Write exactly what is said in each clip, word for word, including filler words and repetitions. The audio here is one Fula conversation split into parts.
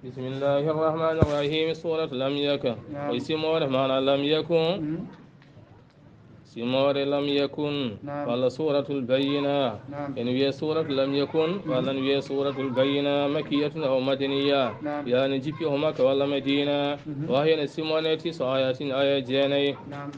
Bismillahi rahmani rahim. Surat Lam Yakun. Naam. Ko simoore maana Lam Yakun. Mhm. Simoore Lam Yakun. Naam. Walla Suratul Bayyina. Naam. En wiye Surat Lam Yakun, mhm, walla en wiye Suratul Bayyina, makkiyatun aw madaniya. Naam. Yani jippi ko Makka walla Madina. Mhm. Wa hiya, ene simoore ti so ayatin, aya jeenayi. Naam.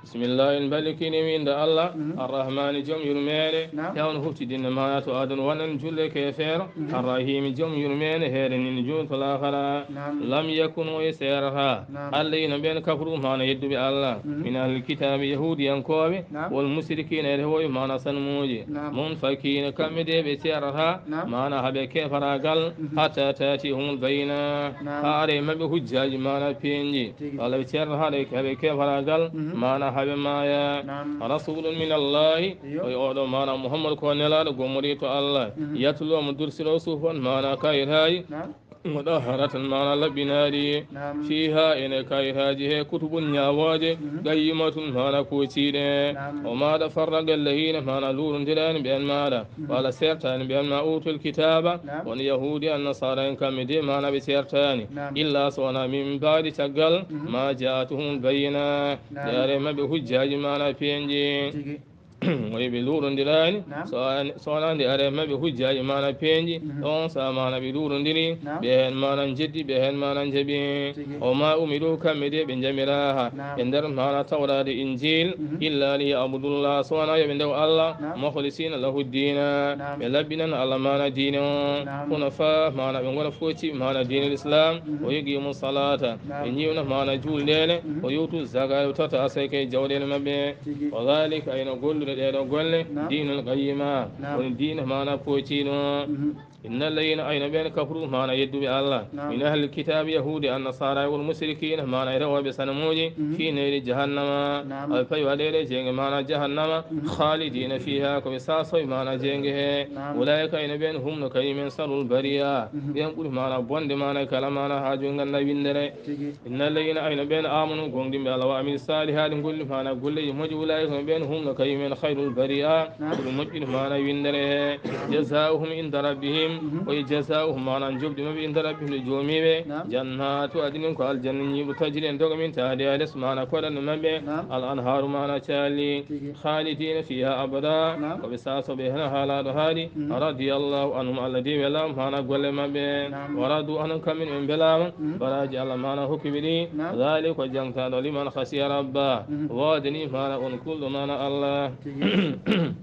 Bismillah, en mballikinii mi innde Allah, mhm, Arrahmani, joom yurmeende, naam, hewno huftidinno maana to aduna wonan julle keefeero, mhm, Arrahimi, joom yurmeende heerenino julle to laakara. Naam. Lam yakun, o e seerata. Naam. Alladina, ɓen, kafaru, maana yedduɓe Allah, mhm, min ahlil kitaabi, yahuudiyankooɓe, naam, wal musrikiina, e rewooɓe maana sanmuuji, naam, munfakiina, kamɓe de ɓe seerata, naam, maana haɓe keefaragal, mhm, hatta taatiyahumul bayyina, naam, haa ara e maɓɓe hujjaaji maana peeñɗi. Tigi. Walla ɓe ceerno haɗa e haɓe keefaragal, mhm, maana haɓe maaya. Naam. Rasulun min Allahi, iyo, o oɗo maana Muhammad ko nelaaɗo gommorii to Allah. Mhm. Yatlu, omo dursiro suhufan maana kayitaaji. Naam. Mutahharatan maana laɓɓinaaɗi. Naam. Fiha, ene kayitaaji he kutubun ñaawooje. Mhm. Qayyimatun maana koociiɗe. Naam. O ma tafarraqa alladhina maana luurondiraani ɓeen maana. Mhm. Walla seertaani ɓeen ma utul kitaaba, naam, won yahuudi, annasaara en, kamɓe de maana ɓe seertaani. Naam. Illa so wonaa min baadi caggal, mhm, ma jaatuhumul bayyina, naam, nde ara e maɓɓe hujjaaji maana peeñɗi. Tigi. Moy ɓe luurondiraani, naam, so an-, so wonaa nde ara e maɓɓe hujjaaji maana peeñɗi, mhm, on saa maana ɓe luurondiri, naam, ɓe heen maana njeddi, ɓe heen maana njaɓi. Tigi. O ma umiru, kamɓe de ɓe njamiraa, naam, e nder maana Tawraade, Injiil, mhm, illa li abudullah, so wonaa yo ɓe ndew Allah, naam, mukhlisina lahu diina, naam, ɓe laɓɓinana Allah maana diine o, naam, hunafa, maana ɓe ngona foti maana diine Islam, mhm, o yuqimu salata, naam, ɓe ñiwna maana juulɗeele, mhm, o yutu zaka, ɓe totta asaka e jawɗeele maɓɓe. Tigi. Wa dhalika, ayno gollude ɗee ɗoo golle, naam, diinul qayyima, naam, woni diina maana pootiino. Mhm. Inna alladhina, ayno ɓeen, kafaru, maana yedduɓe Allah, naam, min ahlil kitaabi, yahuudi, annasaara, wal musrikiina, maana e rewooɓe sanamuuji, mhm, fi nayri jahannama, naam, aɓe payi waɗeede jeynge maana jahannama, mhm, khalidina fiha, ko ɓe saasoy maana jeynge he. Naam. Ulaika, ayno ɓeen, hum, no kañum en, sarul bariya, mhm, ɓeen ɓuri maana bonde maana kala maana haaju ngannda winndere. Tigi. Inna alladhina, ayno ɓeen, amanu, goongɗinɓe Allah, wa amilu salihaati, golli maana golleeji moƴƴi, ulaika, ɓeen, hum, no kañum en, khayrul bariya, naam, ɓuri moƴƴude maana winndere he. Naam. Jazaa'uhum inda rabbihim, mhm, o e jazaa'uhum, maana njoɓdi maɓɓe, inda rabbihim, ɗo joomiiɓe, naam, jannatu adnin, ko aljanna ñiiɓɗo, tajri, en doga min tahtiha, les maana koɗanɗe maɓɓe, naam, al anhaaru, maana caali. Tigi. Khalidina fiha abada, naam, ko ɓe saasoɓe heen haa laaɗo haaɗi. Mhm. Radiyallahu anhum, Allah de welaama maana golle maɓɓe. Naam. Wa radu anhu, kamɓe ɓe mbelaama, mhm, baraaji Allah maana hokki ɓe ɗi. Naam. Dhalika, ko jangtaaɗo, liman khashiya rabba, mhm, woodani maana on kulɗo maana Allah. Tigi.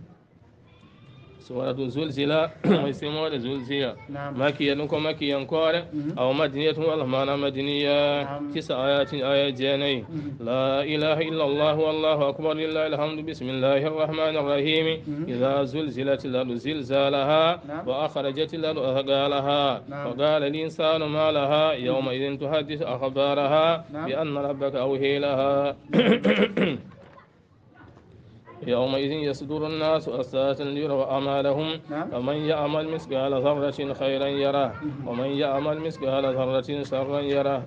Suratu Zulzila, e simoore Zulzila. Naam. Makkiya, ɗum ko makkiyankoore, mhm, aw madaniyatun, walla maana madaniya. Naam. Tisa ayatin, aya jeenayi. Mhm. La ilaha illa Allah, wallahu akbar, lillahi alhamdu, bismillahi arrahmani arrahimi. Mhm. Idha zulzilatil ardu zilzalaha, naam, wa akhrajatil ardu athqalaha, naam, wa qala al insanu ma laha, mhm, yawma idhin tuhaddithu akhbaraha, naam, bi anna rabbaka awha laha. Yawma idhin yasduru an-nasu ashtatan liyuraw a'malahum. Naam. Faman ya'mal mithqala dharratin khayran yarah. Mhm. Wa man ya'mal mithqala dharratin sharran yarah.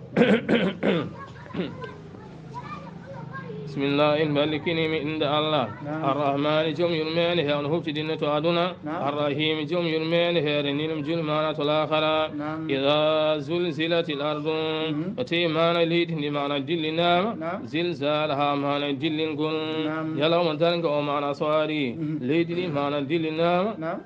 Bismillah, en mballikinii mi innde Allah. Naam. Arrahmani, joom yurmeende, hewno huftidinno to aduna. Naam. Arrahimi, joom yurmeende, heereniiɗo julle maana to laakara. Naam. Idha zulzilatil ardu. Mhm. So tawi maana leydi ndi maana dillinaama. Naam. Zilzalaha, maana dillingol. Naam. Ñalawma darnga o maana so ari. Mhm. Leydi ndi maana dillinaama. Naam.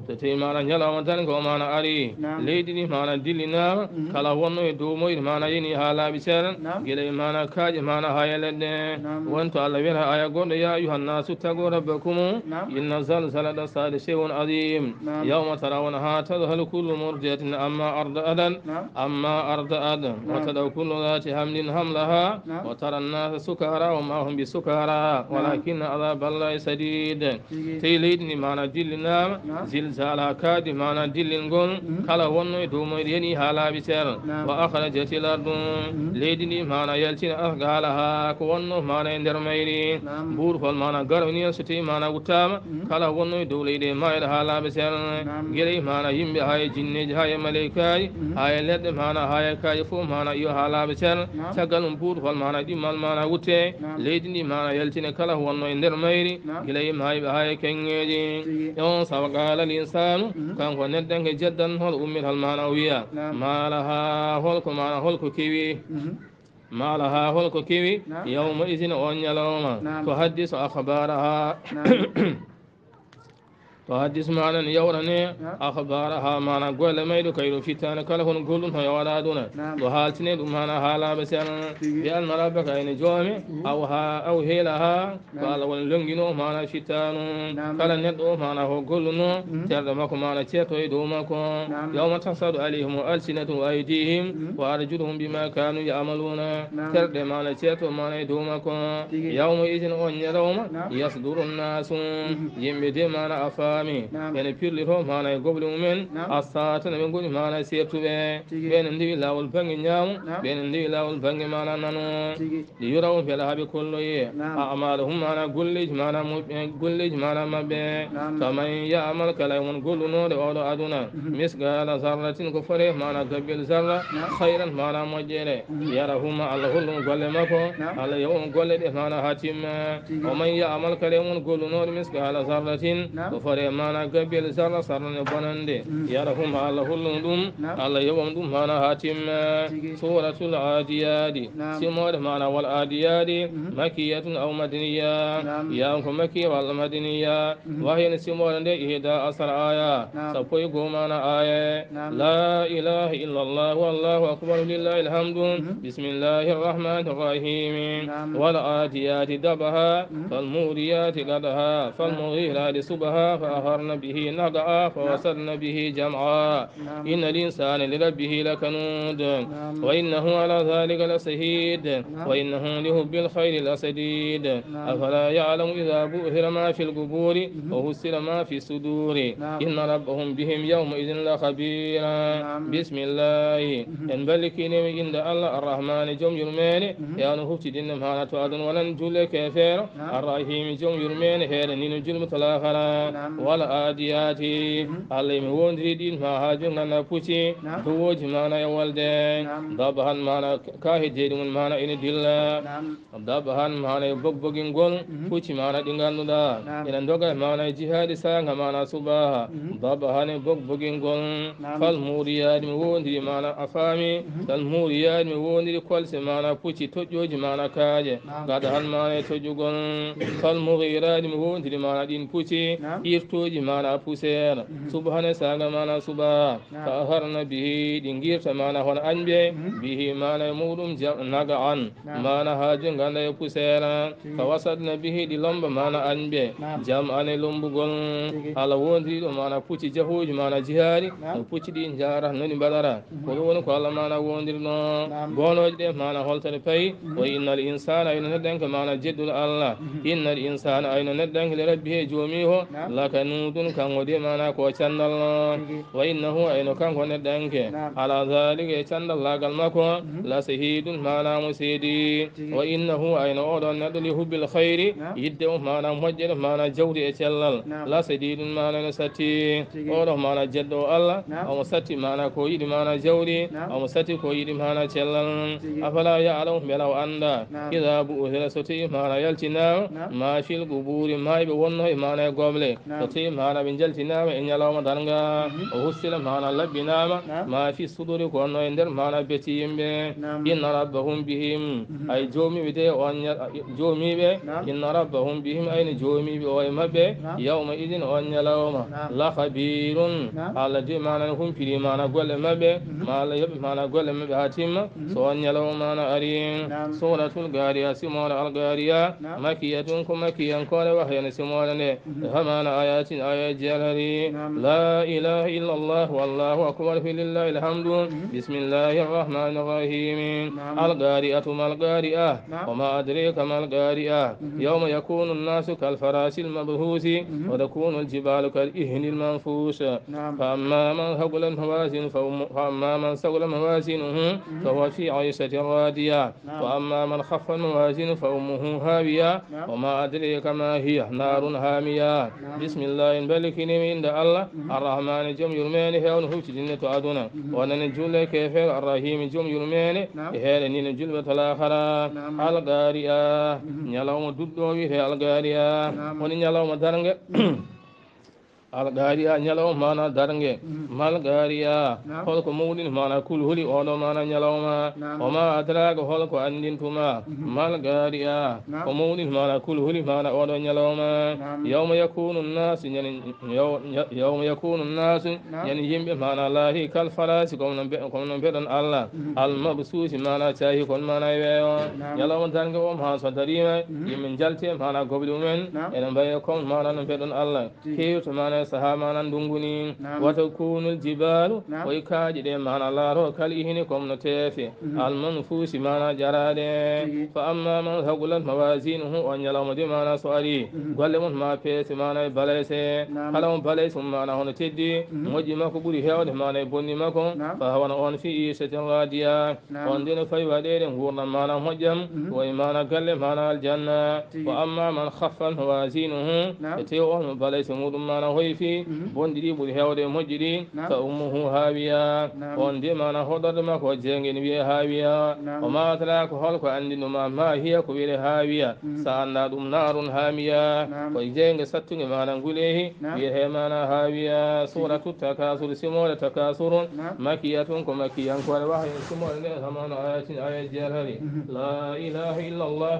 So tawi maana ñalawma darnga o maana ari. Naam. Leydi ndi maana dillinaama. Mhm. Kala wonno e dow moyri maana yani haa laaɓi cer. Naam. Gila e maana kaaƴe maana haa e leɗɗe. Naam. Wonto Allah wiyata aya goɗɗo, ya ayyuhan nasu ittaqu rabbakum. Naam. Inna zalzalata sa'ati shay'un azim. Naam. Yawma tarawnaha tadhalu kullu murdi'atin amma arda'at. Naam. Amma arda'at. Naam. Wa tada'u kullu dhati hamlin hamlaha. Naam. Wa tara an-nasa sukara wa ma hum bi sukara. Naam. Walakinna adhaballahi shadid. Tigi. Tawi leydi ndi maana dillinaama. Naam. Zilzala, kaaƴe maana dillingol. Mhm. Kala wonno e dow moyri yani haa laaɓi cer. Naam. Wa akhrajatil ardu. Mhm. Leydi ndi maana yaltina athqalaha, ko wonno maana e nder mayri. Naam. Mbuurfol maana garowniyel so tawi maana wuttaama. Mhm. Kala wonno e dow leydi e maayɗo haa laaɓa cer. Naam. Gila e maana yimɓe haa e jinneeji haa e maleykaaji, mhm, haa e leɗɗe maana haa e kaaƴe fof maana iyo haa laaɓa cer. Naam. Caggal ɗum mbuurfol maana ɗimmal maana wutte. Naam. Leydi ndi maana yaltine kala wonno e nder mayri. Naam. Gila e maayɓe haa e keŋŋeeji. Tigi. E on sawa Qala al insanu, kanko neɗɗanke jeddan hol ummital maana o wiya, ma laha, holko maana holko kewi? Ma laha, holko kewi? Yawma izin, on ñalawma. Tuhaddisu akhbaraha. Tuhaddisu maana ne yawrane, akhbaraha maana golle mayɗo kayɗo fittaane kala hono gollun hoyo waɗa aduna. Ɗo haaltine ɗum maana haalaɓe sen. Bi anna rabbaka, ene joomi, aw ha, aw heelaha. Ko Allah woni longino maana fittaanu. Kala neɗɗo o maana ho golluno, terɗe makko maana ceeto e dow makko. Yawma tashhadu alayhim alsinatuhum wa aydihim wa arjuluhum bima kanu ya'maluna. Terɗe maana ceeto maana e dow makko. Yawma izin, on ñalawma, yasduru nnasu, yimɓe de maana a faami, ene pirlito maana e goble mumen, assaata, no ɓe ngoni maana sertuɓe. Ɓe ne ndewi laawol bannge ñaamo, ɓe ne ndewi laawol bannge maana nano. Li yuraw, mbela haa ɓe kolloye. A'malahum, maana golleeji maana mo-, eh, golleeji maana maɓɓe. Faman ya'mal, kala e mon gollunooɗo oɗo aduna, misqala zarratin, ko fore maana gabbel zarra, khayran, maana moƴƴere, yarahu, ma Allah hollumo golle makko, Allah yoɓamo golle ɗe maana haa timma. Wa man ya'mal, kala e mon gollunooɗo misqala zarratin, ko fore maana gabbel zarra, sarran e bonande, yarahu, ma Allah hollumo ɗum, Allah yoɓamo ɗum maana haa timma. Suratul Adiyati. Simoore maana wal adiyati, makkiyatun aw madaniya. Yam ko makkiya walla madaniya. Wahyani simoore nde ihda asara aya, sappo e goo maana aya. La ilaha illa Allah, wallahu akbar, lillahi alhamdu. Bismillahi arrahmani arrahim. Wal adiyati dabha, fal muriyati qadha, fal mughirati subha, fa atharna bihi naq'a, fa wasadna bihi jam'a. Inna al-insana li rabbihi lakanud. Wa innahu ala dhalika lashahid. Wa innahu li hubbil khayri lashadid. Afala ya'lamu idha bu'thira ma fil quburi wa hussila ma fis suduri. Inna rabbahum bihim yawma idhin lakhabir. Bismillah. En ballikinima innde Allah Arrahmani, joom yurmeende. E ano huftidinde maana to adun wonan julle kefeero. Arrahimi, joom yurmeende, heere nino julmo to laakara. Wal adiyati. Allah mi wondiri ɗin ma haa jongana pucci. Duwooji maana e wolde. Dabhan maana ka hejjeeɗi mum maana ene dilla. Dabhan maana e bogbogingol. Pucci maana ɗi ngannduɗaa ene ndoga maana e jihaadi saanga maana subaha. Dabhan e bogbogingol. Fal muriyati, mi wondiri maana a faami. Fal muriyati, mi wondiri kolse maana pucci, toƴƴooji maana kaaƴe. Qadhan maana e toƴƴugol. Fal mughirati, mi wondiri maana ɗin pucci, irtooji maana puseer. Subhan e saanga maana subaha. Fa atharna bihi, ɗi ngirta maana hono añɓe. Bihi maana e muɗum jam-, naq'an. Maana haa jonganda e puseer. Fa wasadna bihi, ɗi lomba maana añɓe. Jam'an e lombugol. Allah wondiri ɗo maana pucci jahuuji maana jihaadi. No pucci ɗi njaara, no ɗi mbaɗara. Ko ɗum woni ko Allah maana wondirno. Gonooje ɗe maana holtere payi. Wa innal insana, ino neɗɗanke maana jedduɗo Allah. Innal insana, ayno neɗɗanke li rabbihi e joomi o. Lakanudun, kanko de maana ko candal no. Wa innahu, ayno kanko neɗɗanke. Ala dhalika, e candal laagal makko. La shahidun, maana mo seedi. Wa innahu, ayno oɗon neɗɗo li hubbil khayri, yidde o maana moƴƴere maana jawdi e cellal. La shadidun, maana no satti. Oɗo maana jeddo o Allah, omo satti maana ko yiɗi maana jawdi, omo satti ko yiɗi maana cellal. Afala ya'lamu, mbela o annda. Idha bu'thira, so tawi maana yaltinaama, ma fil quburi, mayɓe wonno e maana e goble. So tawi maana ɓe njaltinaama e ñalawma darnga. O hussila maana laɓɓinaama, ma fi suduri, ko wonno e nder maana beti yimɓe. Inna rabbahum bihim, ay joomiiɓe de on ña-, joomiiɓe, inna rabbahum bihim, ayni joomiiɓe o e maɓɓe, yawma idin, on ñalawma, la khabirun, Allah de maana ne humpiri maana golle maɓɓe, ma Allah yoɓi maana golle maɓɓe haa timma, so on ñalawma maana ari. Suratul Gariya, simoore Al Gariya, makiyatun, ko makiyankoore, wahyani simoore nde. Thamana ayatin, aya jeetati. La ilaha illa Allah, wallahu akbar, fi lillahi alhamdu. Bismillahi arrahmani arrahim. Al qari'atu, mal qari'a. Wa ma adrika mal qari'a. Yawma yakunu an-nasu kal farashi al mabthusi. Wa takunu al jibalu kal ihni al manfush. Fa amma man thaqulat mawazinuhu fa ummu-, fa amma man thaqulat mawazinuhu fa huwa fi 'ishatin radiya. Wa amma man khaffat mawazinuhu fa ummuhu hawiya. Wa ma adrika ma hiya, narun hamiya. Bismillah, en mballitini mi innde Allah, Arrahmani, joom yurmeende heewno huucitinde to aduna. Wonani julle keefeero, Arrahimi, joom yurmeende, e heere ni no julɓe to laakara. Al Qari'a, ñalawma duɗɗo wiyetee Al Qari'a. Woni ñalawma darnga. Alqaariya, ñalawma maana darnge. Malqaariya, holko mawɗini maana kulhuli oɗo maana ñalawma? O ma adraaka, holko anndintuma? Malqaariya, ko mawɗini maana kulhuli maana oɗo ñalawma? Yawma yakunu nnaasu, ñande, yaw-, ya-, yawma yakunu nnaasu, ñande yimɓe maana laati kal faraasi, kono no mbe-, kono no mbeɗon Allah. Al mabsuusi, maana caahi kon maana e weeyo. Ñalawma darnge o maana so dariima, yimɓe njalte maana goble mumen, ene mbaye kon maana no mbeɗon Allah. Heewto maana e sahaa maana ndungu ni. Wa takunul jibaalu, koye kaaƴe ɗe maana laato kal ihni, comme no teefe. Al manfuusi, maana ƴaraade. Fa amma man thaqulat mawazinuhu, on ñalawma de maana so ari, golle mum ma peese maana e baleyse. Kala mo baleyse mum maana hono teddi, moƴƴi makko ɓuri heewde maana e bonni makko. Fa huwa, on fi ishatin radiya. On de no fawi waɗeede nguurndam maana moƴƴam, wayi maana galle maana aljanna. Wa amma man khaffat mawazinuhu, e tawi on mo baleyse muɗum maana hoyfi, bonɗi ɗi ɓuri heewde e moƴƴi ɗi, fa ummuhu hawiya. On de maana hoɗorde makko jeynge ne wiye hawiya. O ma adraaka, holko anndinuma ma hiya, ko wiyete hawiya? Sa annda ɗum, naarun haamiya. Ko jeynge sattunge maana nguleehi, wiyete maana hawiya. Suuratu Takaasur, simoore Takaasur, makkiyatun, ko makkiyankoore, wahayun, simoore nde, samaanu ayatin, aya jeetati. La ilaha illallah.